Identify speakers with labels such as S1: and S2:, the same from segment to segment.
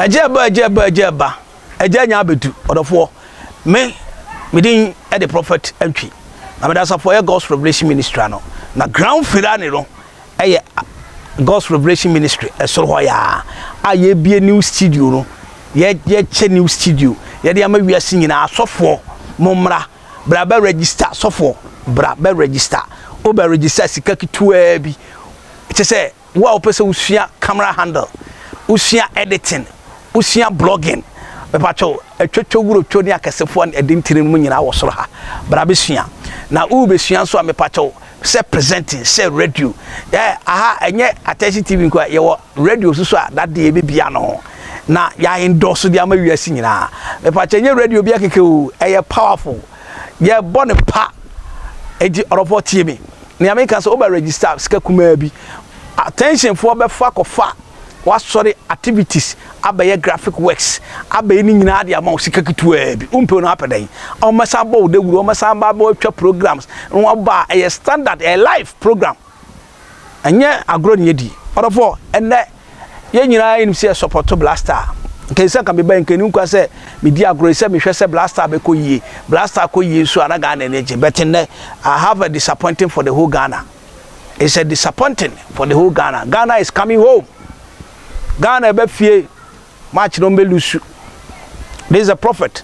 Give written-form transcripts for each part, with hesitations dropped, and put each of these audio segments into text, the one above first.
S1: Ɛgya ɛba, ɛgya ɛba, ɛgya ɛba, ɛgya anya abɛdu, ɔdɔfoɔ. Me, me din de Prophet Antwi, na meda asafo ɛyɛ God's Revelation Ministry ano. Na Ground Firani no ɛyɛ God's Revelation Ministry ɛsoro hɔ yaa a yɛbie new studio no, yɛ yɛkyɛ new studio, yɛde ama wiase nyinaa asɔfoɔ, mo mmra, bra bɛ register sɔfoɔ, bra bɛ register, wo bɛ register sika ketewaa bi, kyɛ sɛ Wo a wopɛ sɛ wosua camera handle, wosua editing, wosua blogging, mepakyɛw, atwotwo wurotwo ne akɛsefoɔ ne ɛde ntini no mu nyinaa wɔ soro ha. Bra bɛsua. Na worebɛsua nso a, mepakyɛw, sɛ presenting, sɛ radio. Ɛ, aha ɛnyɛ Attention TV nko a, yɛwɔ radio nso so a dadeɛ yɛbɛbia no na yɛ endorse de ama wiase nyinaa. Mepakyɛw, ɛnyɛ radio bi akeke o, ɛyɛ powerful. Yɛbɔ no pa. Enti ɔdɔfoɔ tie me. Nea meka sɛ wobɛ register sika kumaa bi attention foɔ bɛfa kɔfa wasɔre activities abɛyɛ graphic works abɛyɛ ne nyinaa de ama wo sika ketewaa bi wompɛ no apɛ dɛn wɔmmɛsan bɔ wo dawuro wɔmmɛsan ba abɛtwa programs na wɔaba a ɛyɛ standard ɛyɛ live program Ɛnyɛ agorɔ na yɛdi. Ɔdɔfoɔ, ɛnnɛ yɛn nyinaa yɛnim sɛ yɛsɔpɔto Black Star. Nka ɛsɛ nka meba yi, nka ɛnim kwa sɛ medi agorɔ yi sɛ mehwɛ sɛ Black Star bɛkɔ yie. Black Star kɔ yie nso a na Ghana ani agye. But nnɛ, I have a disappointing for the whole Ghana. It's a disappointing for the whole Ghana. Ghana is coming home. Ghana ɛbɛ fie, match no mbɛ lusu. This is a prophet.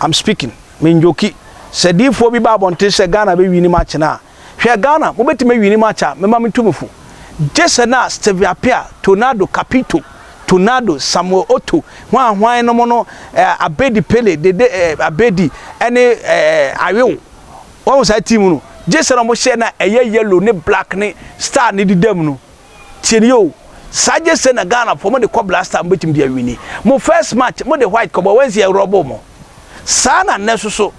S1: I'm speaking. Menjoki. Sɛ diifoɔ bi ba abɔnten sɛ Ghana bɛ wini match no a, Hwɛ Ghana mobɛtumi awini match a mema metu mo fo gyesɛ na Stephen Appiah, Tornado, Capito, Tornado, Samuel Otto, hwan hwan nom no eh, Abedi Pele, Dede eh, Abedi ɛne eh, Ayew wahu saa team no gyesɛ na wɔhyɛ na ɛyɛ yellow ne black ne star ne deda mu no tie ne o saa gyesɛ na Ghana fo mo de kɔ Black Star mobɛtumi de awini mo first match mo de white kɔbɔ wɔnsi ɛrɔbo mo saa na nnɛ soso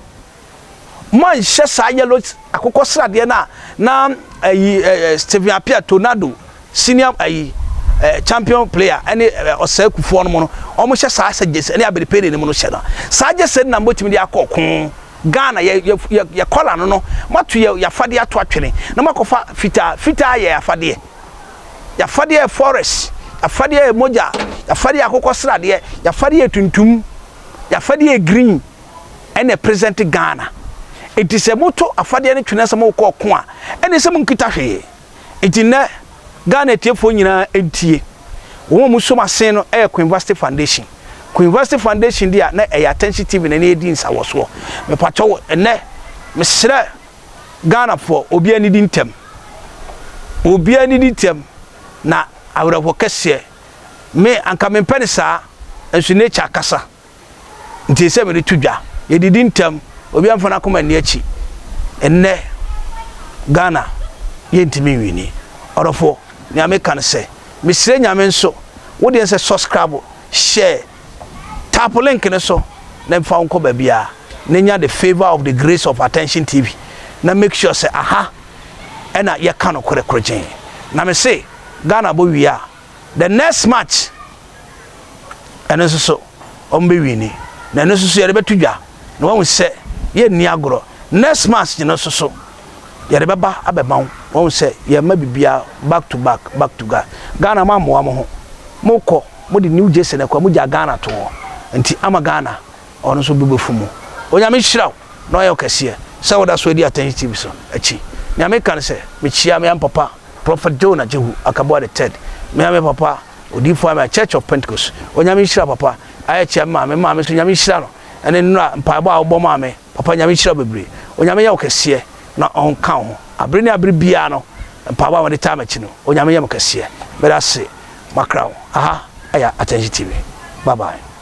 S1: Moanhyɛ saa yellow akokɔ sradeɛ no a na ayi eh, Stephen Appiah Tornado senior ayi eh, champion player ɛne eh, ɔsɛe kufoɔ no mu no wɔn hyɛ saa sɛ gyesɛ ɛne abiripere no mu no hyɛ no saa gyesɛ no na mobɛtumi de akɔ ɔko Ghana yɛ yɛ yɛ yɛ kɔla no no moato yɛ yafadeɛ ato atwene na moakɔfa fitaa fitaa yɛ afadeɛ yafadeɛ yɛ forest yafadeɛ yɛ mogya yafadeɛ yɛ akokɔ sradeɛ yafadeɛ yɛ tuntum yafadeɛ yɛ green ɛna present Ghana nti sɛ moto afadeɛ no twene sɛ mokɔ ɔko a ɛne sɛ monkita hwee nti nnɛ Ghana atiefoɔ nyinaa ntie wɔn a wɔsom asen no ɛyɛ Queen Foundation. Queen Foundation deɛ a na ɛyɛ Attention TV na ɛne ɛdi nsawɔsoɔ. Mepakyɛw ɛnnɛ mesrɛ Ghanafoɔ obiara nidi ntɛm, obiara nidi ntɛm na awerɛhoɔ kɛseɛ me anka mempɛ no saa nso nature akasa. Nti sɛ mede to dwa, yɛdidi ntɛm, obiara mfa n'akoma nni akyi. Ɛnnɛ Ghana yɛntumi nwini. Ɔdɔfoɔ, nea meka ne sɛ, mesrɛ Nyame nso, wo deɛ sɛ subscribe, share, tap link no so na mfa wo nkɔ baabiara na nya the favour of the grace of Attention TV na make sure sɛ aha ɛna yɛka nokorɛ korɔgyee. Na mese Ghana bɔ wie a, the next match ɛno nso so wɔn bɛ wini na ɛno nso so yɛde bɛto dwa na wɔn sɛ yɛnni agorɔ. Next match no nso so yɛde bɛba abɛma wo wɔn sɛ yɛma bibia back to back, back to back. Ghana mo amoa mo ho, mo kɔ mo de new jersey na kɔ mo gya Ghana to hɔ nti ama Ghana ɔno nso bo bɛfu mo. Onyame nhyira wo na ɔyɛ wo kɛseɛ sɛ woda so adi Attention TV so akyi. Nea meka ne sɛ mekyia me papa Prophet Jonah Jehu Akaboa the third, me ara me papa Odiyifoɔ Amia Church of Pentecost. Onyame nhyira papa. Ayɛ kyia me maame, me maame nso Nyame nhyira no ɛne nnora mpaebɔ a wobɔ maa me papa. Nyame nhyira wo bebree. Onyame nyɛ wo kɛseɛ na ɔnka wo ho abere ne abere biara no mpaebɔ a mode taa makyi no Onyame nyɛ mo kɛseɛ. Meda ase makra wo. Aha ɛyɛ Attention TV. Bye bye.